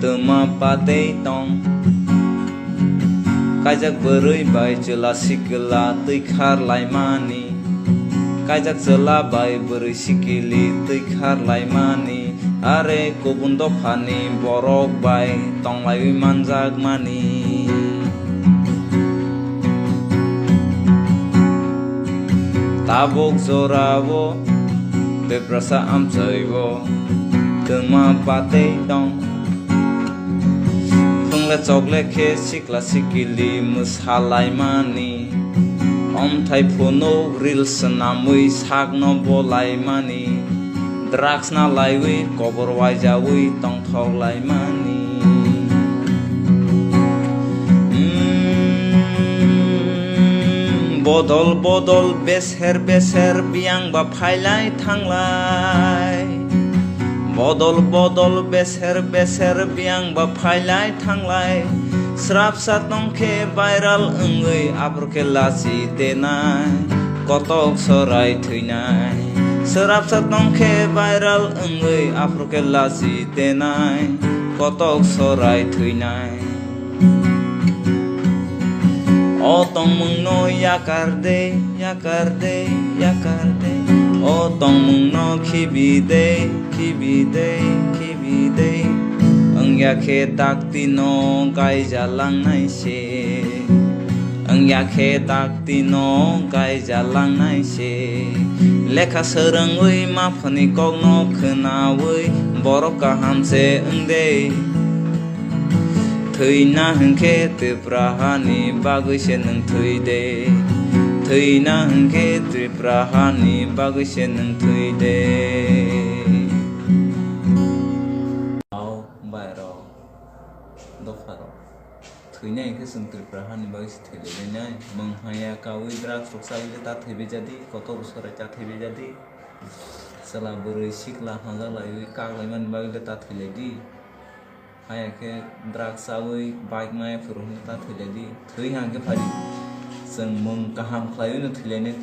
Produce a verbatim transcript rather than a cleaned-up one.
Twma patei tong. Kaijak bwrwi bai chwla sikla twi khar laimani. Kaijak chwla bai bwrwi sikili twi khar laimani. Are kubun dophani borok bai tonglaiwi manjakmani. Tabuk jorao Tiprasa amchaio twma patei tong. Phungle chokle khe sikla sikili mwsalaimani. Omthai phunuk ril swnamwi sakno bolaimani. Drugs na laiwi kobor waijawi tongthok laimani. Mm, bodol bodol beser beser biyang ba phailai thanglai. Bodol bodol beser beser biyang ba phailai thanglai. Srapsa tongkhe viral wngwi aphuru khe lachi tenai. Kotok sorai thwinai. Srapsa tongkhe viral wngwi aphuru khe lachi tenai. Kotok sorai thwinai. O tongmungno yakar de, yakar de, yakar de. O tongmungno khibi de, khibi de, khibi de. Wngya khe dakti no gaija langnai se. Wngya khe dakti no gaija langnai se. Lekha swrwngwi maphani kokno khwnawi borok kaham se wngde. Thwina hwnkhe Tripura hani bagwi se nwng thwi de. Thwina hwnkhe Tripura hani bagwi se nwng thwi de. Hao bairok, dopharok. Thwina hwnkhe chwng Tripura hani bagwi se thwilainai. Mwng haya kawi drugs rok chawi ta thwibai jadi, kotor sorai ta thwibai jadi. Chwla bwrwi sikla hanja laiwi kak laimani bagwi ta thwilaidi. Haya khe drugs chawi bike maya phuru hwnwi ta thwilaidi. Thwi hang khe phadi. Chwng mwng kaham khlaiwi no thwilainai.